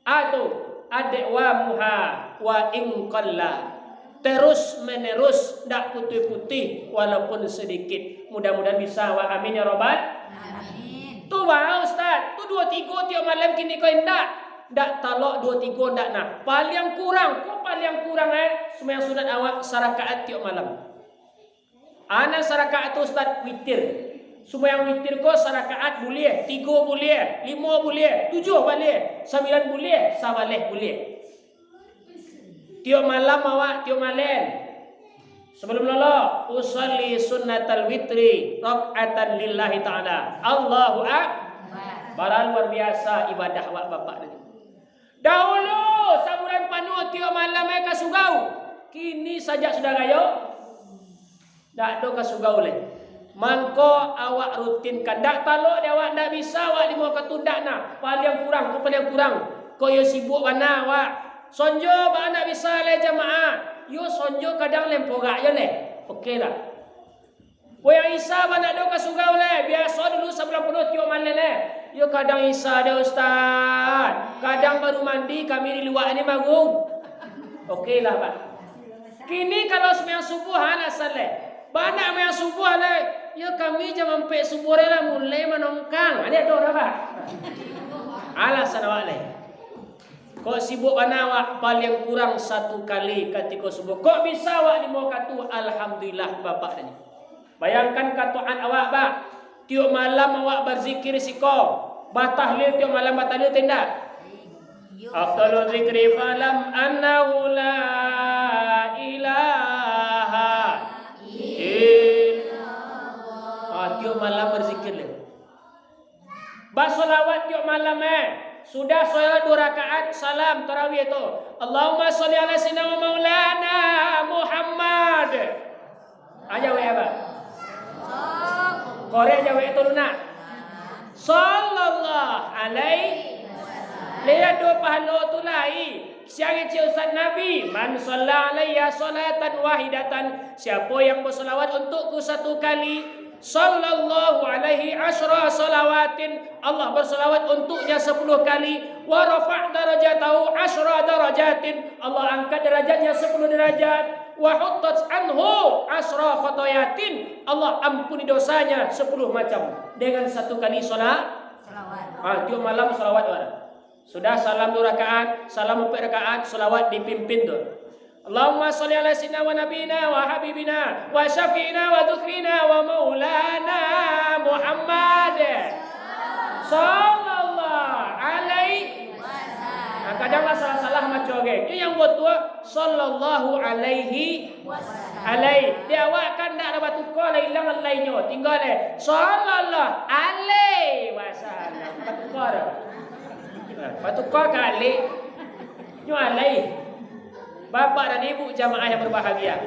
Ah, tu. Adwamuha wa in qalla. Terus menerus, ndak putih-putih, walaupun sedikit. Mudah-mudahan bisa, wa amin ya robbal. Amin. Tu bah, Ustaz, tu duo tigo tiok malam kini ko indak. Ndak talok duo tigo ndak nah. Paliang kurang, ko paliang kurang, eh, sumbayang sunat awak sarakaat tiok malam. Anan sarakaat tu, Ustaz, witir. Sumbayang witir ko sarakaat buliah, tigo buliah, limo buliah, tujuah buliah, sambilan buliah, sabaleh buliah. Tiok malam awak, tiok malen. Sabalum lolok, usalli sunnatal witri rak'atan lillahi ta'ala. Allahu Akbar. Bara luar biasa ibadah awak bapak tadi. Dahulu sabulan panuah tiok malam ai ka surau. Kini sajak sudah rayo, dak ado ka surau lai. Mangko awak rutinkan. Dak talok dek awak, dak bisa awak limo wakatu, dak nah. Paliang kurang, ko paliang kurang. Ko iyo sibuk bana awak. Sonjo baa ndak bisa lai jamaah. Yo sonjo kadang lemporak yo lai. Oke lah. Wayang Isa bana dak ado ka surau lai. Biaso dulu sabulan panuah tiok malam lai. Yo kadang Isa dek Ustaz. Kadang baru mandi kami di luak ni baru. Oke lah, Pak. Kini kalau sumbayang subuah, alasan lai. Bana sumbayang subuah lai. Yo kami jam ampek subuah lai lah mulai manongkang. Ado dah, Pak. Alasan awak lai. Kok sibuk bana awak, paliang kurang satu kali katiko subuah. Kok bisa awak limo wakatu, alhamdulillah, bapak tadi. Bayangkan kato'an awak, Pak. Tiok malam awak barzikir siko. Batahlil tiok malam, batahlil atau indak? Afdalu zikri falam annahu la ilaha illallah. Ah, tiok malam barzikir lai. Basolawat tiok malam, eh. Sudah solawat duo rakaat, salam tarawih tu. Allahumma sholli ala sayyidina wa maulana Muhammad. Aja weh apa? Korek aja weh tu lunak. Sallallahu alaihi. Lihat duo pahalo tu lai. Siang cik Ustaz Nabi, "Man shalla alayya sholatan wahidatan," siapo yang basolawat untukku satu kali, "sallallahu alaihi asyra shalawatin," Allah basolawat untuknya sepuluh kali, "wa rafa'a darajatahu asyra darajatin," Allah angkat darajatnya sepuluh darajat, "wa huttat anhu asyra khotoyatin," Allah ampuni dosanya sepuluh macam dengan satu kali sola-, Salawat. Ha, tiok malam salawat, wah. Sudah salam duo rakaat, salam ampek rakaat, salawat dipimpin tu. Allahumma sholli ala sayyidina wa nabiyina wa habibina wa syafi'ina wa dzukrina wa maulana Muhammad. Sallallahu alaihi. Nah, kadang lah salah-salah maco, geng. Ini yang buat tua, sallallahu alaihi. Alai, di awak kan ndak ado batuka lai, ilang alainyo. Tingga lai. Sallallahu alaihi wasallam. Batuka dah. Batuka kali. Nyo alai. Bapak dan ibu jamaah yang berbahagia.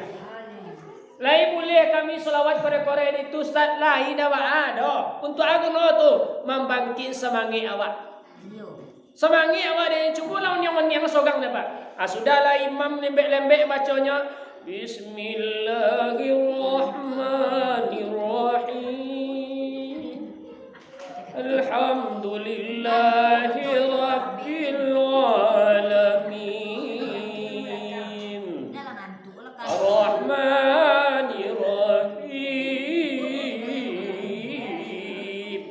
Lai buliah kami salawat kore-kore di tu, Ustaz? Lai ndak baa doh. Untuak aguno tu, mambangkik samangik awak. Samangik awak deh, cubolah oniang-oniang sorang deh, Pak. Ah, sudahlah imam lembek-lembek baconyo, "Bismillahirrahmanirrahim. Alhamdulillahirabbil alamin. Arrahmanirrahim."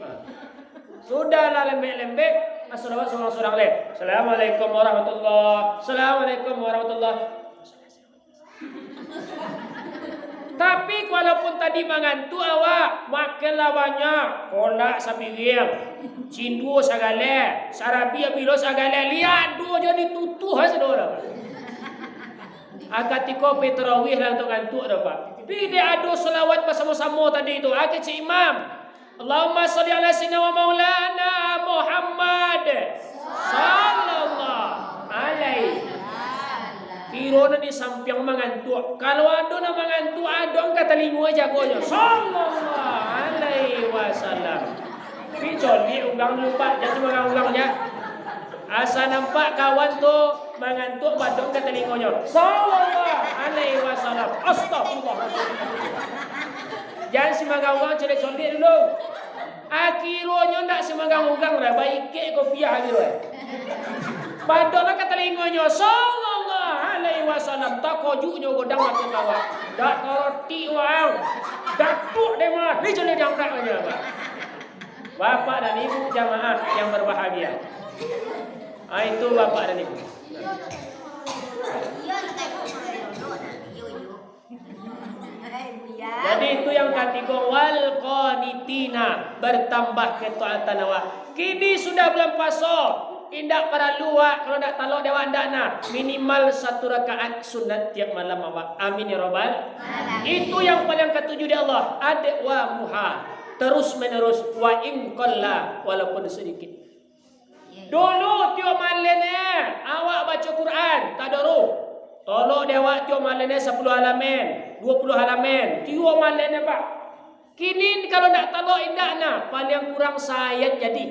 Sudahlah lembek-lembek. Salawat surang-surang leh. Assalamualaikum warahmatullah. Assalamualaikum warahmatullah. Tapi walaupun tadi mangantuak awak, makan lawannya, kolak sapiring, cindua sagaleh, sarabi abilo sagaleh, liak duo jo ditutuh sadolah. Ah, katiko pe tarawih lah ngantuak-ngantuak dah, Pak. Pi dek ado salawat basamo-samo tadi tu, ah, kecek imam. Allahumma shalli ala sayyidina wa maulana Muhammad sallallahu alaihi. Kiro nan di sampiang mangantuak. Kalau ado nan mangantuak, adong ka talingo jagonyo. Sallallahu alaihi wasallam. Pi coliak urang dulu, Pak. Jan sumbarang urang, jan. Asa nampak kawan tu mangantuak, badong ka talingonyo. Sallallahu alaihi wasallam. Astagfirullah. Jan sumbarang urang coliak-coliak dulu. Akhironyo ndak sumbarang urang lah, baikek kopiah akhironyo. Badong lah ka talingonyo. Sallallahu alaihi wasallam. Takojuknyo godang mati kawan. Dak karoti wang. Datuk deh mah. Ni coliak jangkrak aja, Pak. Bapak dan Ibu jamaah yang berbahagia. Ah, itu Bapak dan Ibu. Jadi itu yang katigo, wal qanitina, bertambah ketaatan awak. Kini sudah bulan puaso, indak paralu awak, kalau ndak talok dek awak ndak nah, minimal satu rakaat sunat tiap malam awak. Amin ya rabbal. Itu yang paling katuju dek Allah. Adek wa muha. Terus menerus, wa in qalla, walaupun sedikit. Dulu tiok malem eh, awak baco Quran, tadarus. Tolok dek awak tiok malem eh sapuluah halaman, duo puluah halaman, tiok malem eh, Pak. Kini kalau ndak talok indak nah, paling kurang saayat jadi.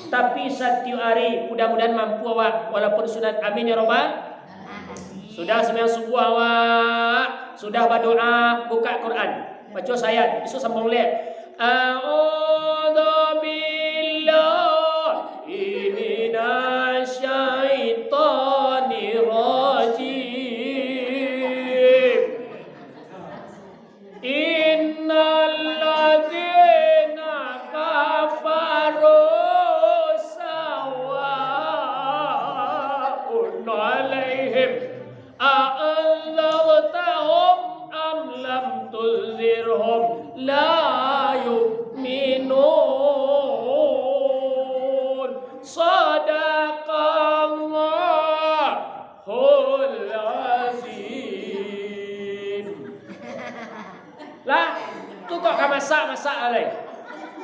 Tapi satiok ari, mudah-mudahan mampu awak, walaupun sunat. Amin ya rabbal. Sudah sumbayang subuah awak, sudah badoa, buka Quran, baco saayat, isuak sambung leh. A'udzubillahi minasyaitonirrajim. Innalladzina kafaru sawa'un alaihim a'anzartahum am lam tunzirhum la yu'minun. Sadaqallahul azim. Lah, tu kok ka masak, masak lah lai.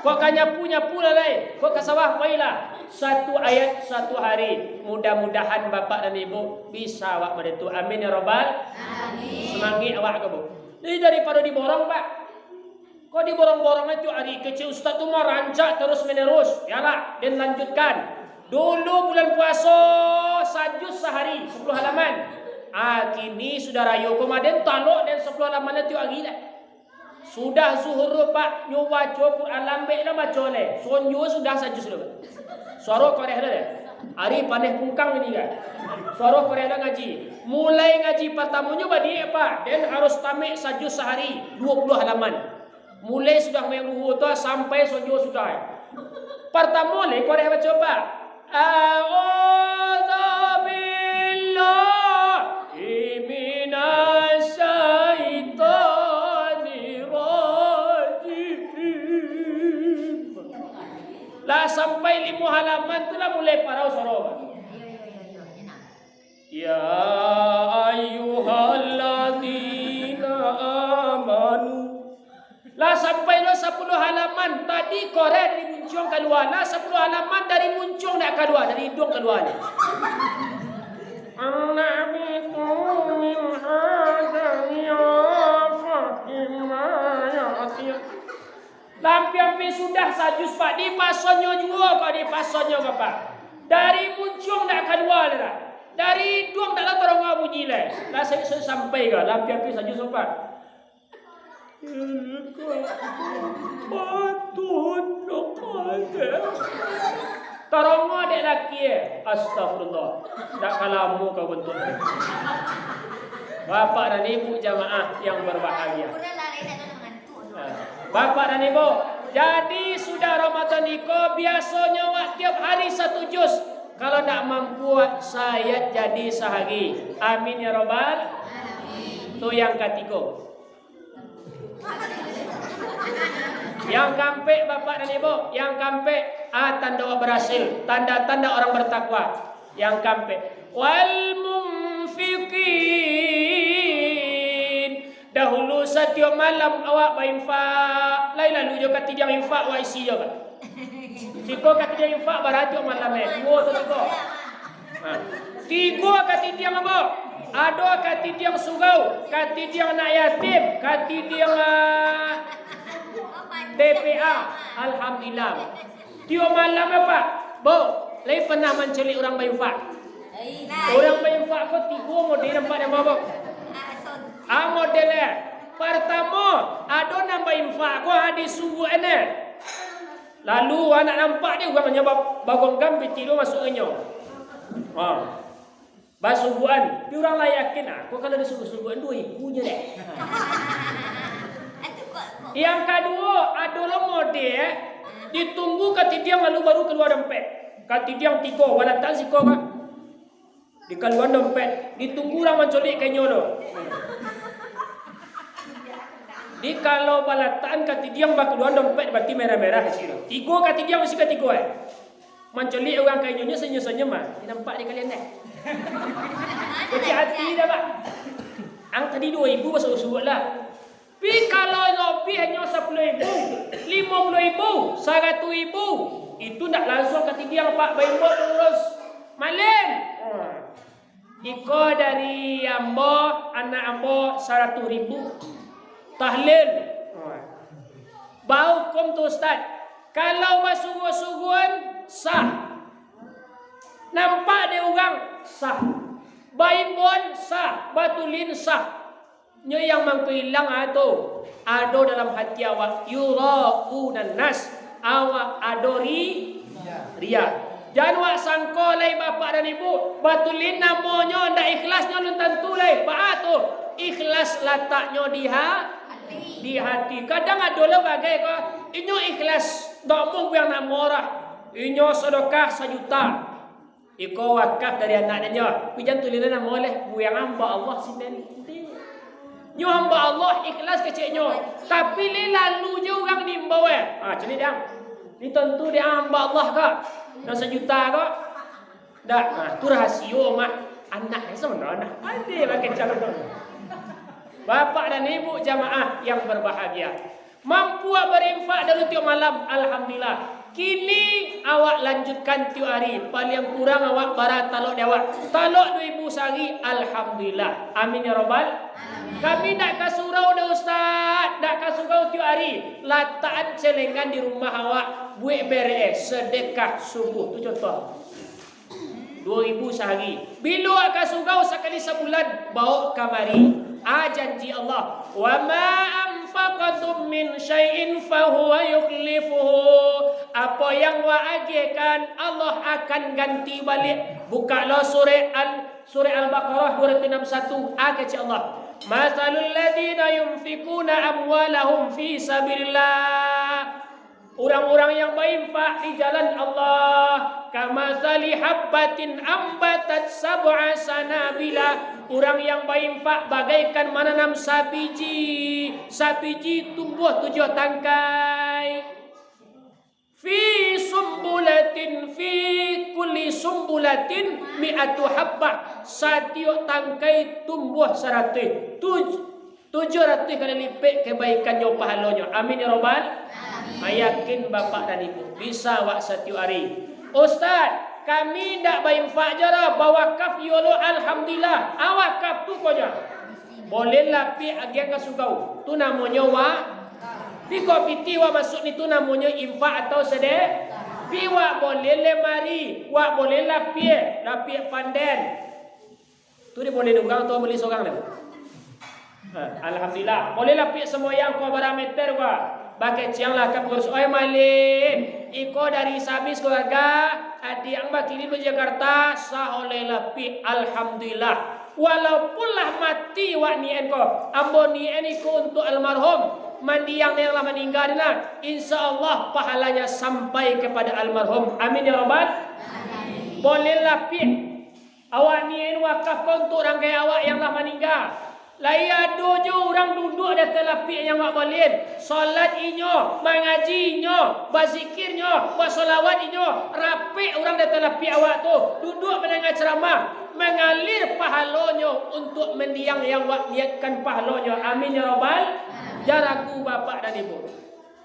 Kok ka nyapu, nyapu lah lai. Kok ka sawah, pailah. Satu ayat, satu hari. Mudah-mudahan bapak dan ibu bisa awak mode tu. Amin ya rabbal. Amin. Semangat awak ka, Bu. Jadi daripado diborong, Pak. Kok diborong-borong itu ari kecil ustaz tu mah rancak terus menerus. Yalah, den lanjutkan. Dulu bulan puaso, sajus sahari, sapuluah halaman. Ah, kini sudah rayo, kok maden talok den sapuluah halaman tiok ari lah. Sudah zuhur tu, Pak, nyo baco Quran lambek lah baco leh. Sonjo sudah sajus tu, Pak. Suaro koreh lah deh. Ari paneh pungkang ini kan. Suaro koreh lah ngaji. Mulai ngaji partamonyo badiak, Pak. Den harus tamek sajus sahari, duo puluah halaman. Mulai sudah mayang luhur tu sampai sonjo sudah. Partamo leh koreh baco, Pak. A'udzu billahi minasy syaitonir rajim. Lah sampai limo halaman tu lah mulai parau suaro, Pak. Ya ayyuhalladzina amanu. Lah sampai lo sapuluah halaman, tadi koreh dari muncuang kalua, lah sapuluah halaman dari muncuang ndak kalua, dari iduang kalua ni. Anna bikum min hadami afakim ma ya'ti. Lah ampia-ampia sudah sajus, Pak, dipasonnyo juo, Pak, dipasonnyo, Bapak. Dari muncuang ndak kalua lai lah. Dari iduang ndak lah tarongo bunyi lai. Lah sa-, sa-, sampai ka, lah ampia-ampia sajus, Pak. Tarongo dek laki, eh. Astagfirullah. Ndak ka lamo ka bantuak. Bapak dan Ibu jamaah yang berbahagia. Nah, Bapak dan Ibu, Jadi, sudah Ramadan iko, biasonyo awak tiap hari satu juz. Kalau ndak mampu, awak sayat jadi sahari. Amin ya rabbal. Tu yang katigo. Yang kaampek, Bapak dan Ibu, yang kaampek, ah, tanda awak barasil, tanda-tanda orang bertakwa. Yang kaampek, wal munfiqin. Dahulu satiok malam awak bainfak, lai lalu jo katidiang infak, awak isi jo, Pak. Siko katidiang infak, bara tiok malam, eh, duo atau tigo. Ha. Tigo katidiang, Abah. Ado katidiang surau, katidiang anak yatim, katidiang, ah, T P A. Alhamdulillah. Tiok malam, Pak. Bo, lai pernah manculik urang bainfak? Urang bainfak ko tigo model nampak dek Abah, Bo. Ah, model, eh. Partamo, ado nan bainfak ko hadis subuah, eh. Lalu, anak nampak dek urang nyo ba-, bagonggam, pitih tu masuak inyo. Ha. Basubuahan, tapi urang lah yakin, ah, ko kalau disubuah-subuahan duo ribu nyo deh. Yang kaduo, ado lo model, ditunggu katidiang lalu baru kalua dompet. Katidiang tigo, balatakan siko, Pak. Dikaluan dompet, ditunggu urang manculik ka inyo lo. Di kalau balatakan katidiang bakaluan dompet, berarti merah-merah di siko. Tigo katidiang di siko tigo, eh. Manculik urang ka inyo, nyo senyum-senyum, ah. Nampak di kalian, eh? Kecik hati dah, Pak. Ang tadi duo ribu basubuah-subuah lah. Pi kalau lobiahnyo sapuluah ribu, limo puluah ribu, saratuih ribu, itu ndak langsuang katidiang, Pak, baimbau urus. Malin. Iko dari ambo, anak ambo, saratuih ribu. Tahlil. Bahukum tu, Ustaz. Kalau basubuah-subuahan, sah. Nampak dek urang, sah. Baimbauan, sah. Batulin, sah. Nyo yang mangko ilang, ah, tu, ado dalam hati awak, yuraunan nas, awak ado ri-, riya. Jan wak sangko lai, Bapak dan Ibu, batulin namonyo ndak ikhlas, nyo alun tantu lai. Baa tu? Ikhlas lataknyo di ha-, di hati. Kadang ado lo bagai ko, inyo ikhlas, ndak mungkin namo lah. Inyo sadakah sajuta. Iko wakaf dari anak den nyo. Pi jan tulisan namo leh, buang hamba Allah sinan. Nyo hamba Allah ikhlas keceknyo. Tapi lai lalu jo urang diimbau, eh. Ah, caliak dang. Ni tantu dek hamba Allah ko. Nan sajuta ko. Dak, ah, tu rahasio mah. Anak den sabananyo. Ade lah kecek tu. Bapak dan Ibu jamaah yang berbahagia. Mampu awak barinfak dalam tiok malam, alhamdulillah. Kini awak lanjutkan tiok ari, paliang kurang awak bara talok di awak. Talok duo ribu sahari, alhamdulillah. Amin ya rabbal. Kami ndak ka surau doh, Ustaz, ndak ka surau tiok ari. Latakan celengan di rumah awak, buek berek, sedekah subuh. Tu contoh. Duo ribu sahari. Bilo ka surau sakali sabulan, baok kamari. Ah, janji Allah, "Wa ma anfaqtum min syai'in fahuwa yukhlifuhu." Apo yang wak agihkan, Allah akan ganti baliak. Bukaklah surah Al-, surah Al-Baqarah dua ratus enam satu. Ah, kecek Allah, "Matsalul ladzina yunfikuna amwalahum fi sabilillah." Urang-urang yang bainfak di jalan Allah, kamatsali habbatin ambatat sab'a sanabila, urang yang bainfak bagaikan mananam sabiji, sabiji tumbuah tujuah tangkai. Fi sumbulatin, fi kulli sumbulatin mi'atu habbah, satiok tangkai tumbuah saratuih. Tuj-, Tujuah ratuih kali lipek kebaikannyo, pahalonyo. Amin ya rabbal. Amin. Yakin bapak dan ibu, bisa wak satiok ari. Ustaz, kami ndak bainfak jo doh, bawakaf iyo lo, alhamdulillah. Ah, wakaf tu ko nyo. Boleh lapiak agiah ka surau. Tu namonyo wa-, di ko pitih wak masuk ni tu namonyo infak atau sede-, pi wak boleh lemari, wak boleh lapiak, lapiak panden. Tu diboleh urang tu bali sorang tu. Ha, alhamdulillah. Boleh lapiak sambayang ko bara meter ko. Bakecianglah ka pangurus. Oi Malin, iko dari Sabis keluarga, adiak ang bakirim dari Jakarta, sah oleh lapiak. Alhamdulillah. Walaupun lah mati wak nian ko, ambo nian iko untuk almarhum. mandiang yang lah maningga tu nah, insya Allah pahalanya sampai kepada almarhum. Amin ya rabbal. Boleh lapiak. Awak niain wakaf ko untuk urang gaek awak yang lah maningga. Lai ado jo urang duduak di ateh lapiak yang awak balian. Salat inyo, mangaji inyo, bazikir inyo, basolawat inyo, rapek urang di ateh lapiak awak tu, duduak mandanga ceramah, mangalir pahalonyo untuk mandiang yang awak niatkan pahalonyo. Amin ya rabbal. Jan ragu bapak dan ibu.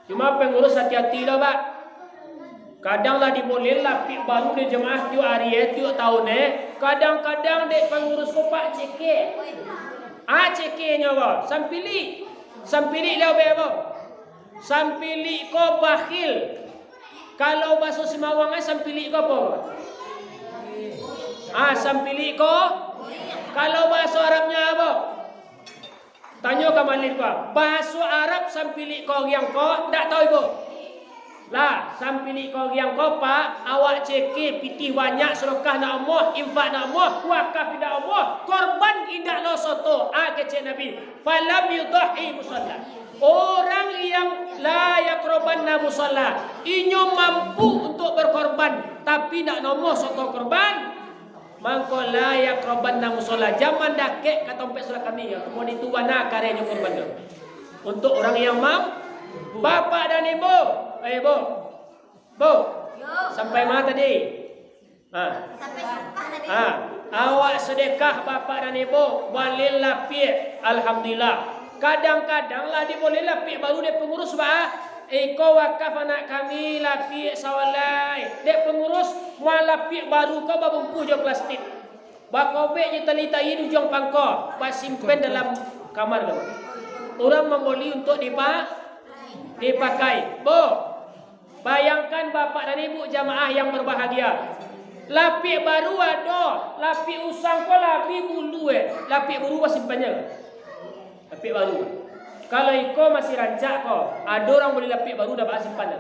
Cuma pangurus hati-hati lo, Pak. Kadang lah diboleh lapiak baru dek jamaah tiok ari, eh, tiok tahun, eh. Kadang-kadang dek pangurus ko, Pak, cekek. Ah, cekeknyo ko, sampilik. Sampilik lah, Pak, ko. Sampilik ko bakhil. Kalau baso Simawang, eh, sampilik ko apo? Ah, sampilik ko. Kalau baso Arabnyo apo? Tanyo ka Malin ko, bahaso Arab sampilik koriang ko, ndak tahu ibu? Lah, sampilik koriang ko, Pak, awak cekek, pitih banyak, sedekah ndak amuah, infak ndak amuah, wakaf ndak amuah, korban indak lo soto. Ah, kecek Nabi, "Falam yudhahi musalla." Orang yang la yaqrabanna musalla, inyo mampu untuk berkorban, tapi ndak namuah soto korban, mangko la yaqrabanna musalla, jan mandakek ka tampek solat kami, yo. Mode itu bana karenyo kurban tu. Untuk urang yang mam-, bapak dan ibu, eh, ibu, bu, sampai ma tadi? Ha. Sampai sedekah tadi. Ha, awak sedekah bapak dan ibu, baleh lapiak, alhamdulillah. Kadang-kadang lah diboleh lapiak baru dek pangurus, bah. Iko wakaf anak kami, lapiak sawalai. Dek pangurus, ma lapiak baru ko babungkuih jo plastik. Bakobek jo tali tai di ujuang pangko, basimpan dalam kamar tu. Urang mamboli untuak dipa-, dipakai. Bu, bayangkan bapak dan ibu jamaah yang berbahagia. Lapiak baru ado, lapiak usang ko labiah bulu, eh. Lapiak baru basimpan nyo. Lapiak baru. Kalau iko masih rancak ko, ado urang boli lapiak baru, dak baa simpan.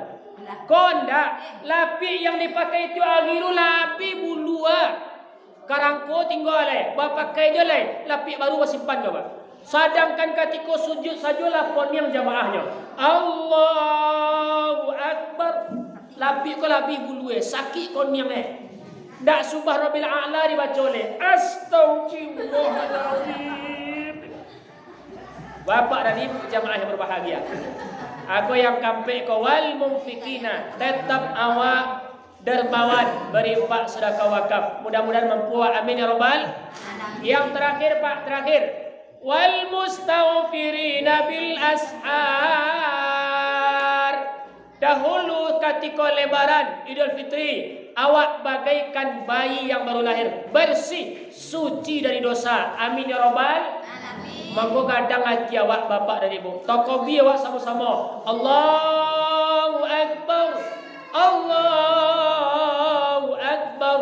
Ko ndak, lapiak yang dipakai tiok ari tu labiah bulu, ah. Karangko tingga lai, bapakai jo lai, lapiak baru basimpan ko, Pak. Sadangkan katiko sujud sajo lah koniang jamaah nyo. Allahu Akbar. Lapiak ko labiah bulu, eh, sakik koniang, eh. Ndak Subhanarabbil A'la dibaco lai. Astagfirullahaladzim. Bapak dan ibu jamaah yang berbahagia. Aku yang kampek ko, wal munfikina, tetap awak dermawan, berinfak, sedekah, wakaf. Mudah-mudahan mampu, amin ya rabbal. Yang terakhir, Pak, terakhir. Wal mustaghfirina bil ashar. Dahulu katiko Lebaran, Idul Fitri, awak bagaikan bayi yang baru lahir, bersih, suci dari dosa. Amin ya rabbal. Mangko gadang ati awak, bapak dan ibu. Takabia awak samo-samo. Allahu Akbar. Allahu Akbar.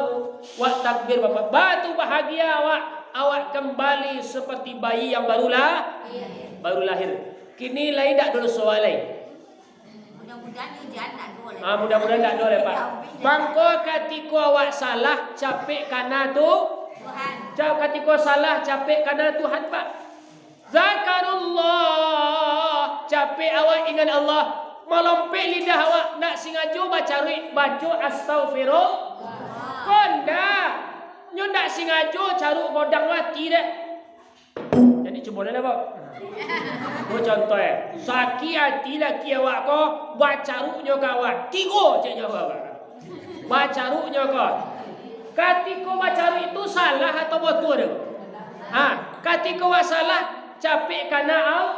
Wak takbir, bapak. Batu bahagia awak. Awak kembali seperti bayi yang barulah, baru lahir. Kini lai ndak doso awak lai. Mudah-mudahan hujan ndak ado lai. Ah, mudah-mudahan ndak ado lai, Pak. Mangko katiko awak salah, capek kana tu. Tuhan. Ca-, katiko salah, capek kana Tuhan, Pak. Zakarullah, capek awak ingat Allah. Malompek lidah awak, ndak singajo bacaruik, baco astagfirullah. Ko ndak. Nyo ndak singajo caruk godang ati deh. Jadi, cubo lah, Pak. Ko contoh, eh. Sakik ati laki awak ko, bacaruknyo ka awak. Tigo, ceknyo ka awak. Bacaruknyo ko. Katiko bacaruk itu salah atau batua tu? Ha, katiko awak salah, capek kana au-,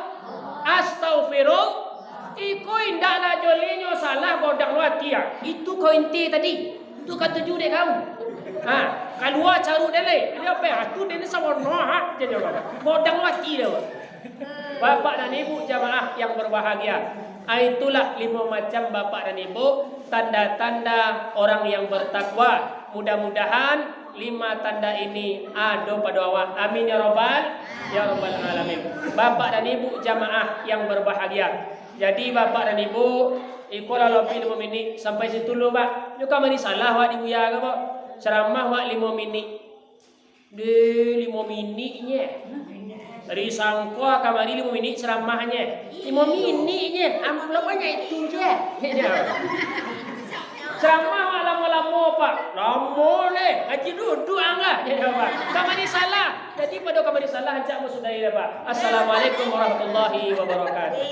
astagfirullah. Iko indak lah jolinyo salah, godang lo ati, ah. Itu ko inti tadi. Tu katuju dek kau. Ha, kalua caruk dek lai. Jadi apo, ah, tu dek ni sawono, ha, jan nyo. Godang lo ati dah. Bapak dan ibu jamaah yang berbahagia. Ah, itulah limo macam bapak dan ibu, tanda-tanda orang yang bertakwa. Mudah-mudahan lima tanda ini ado pado awak. Amin ya rabbal, ya rabbal alamin. Bapak dan ibu jamaah yang berbahagia. Jadi, bapak dan ibu, iko lah lobi limo minik, sampai situ dulu, Pak. Nyo kamari salah awak di Buya ko, Pak. Ceramah awak limo minik. Deh, limo minik nyo. Tadi sangko kamari limo minik ceramahnyo. Limo minik je, amplopnyo itu je. Ceramah awak lamo-lamo, Pak. Lamo leh, ngaji duduak angah. Kamari salam. Jadi pado kamari salam, rancak masudahi lah, Pak. Assalamualaikum warahmatullahi wabarakatuh.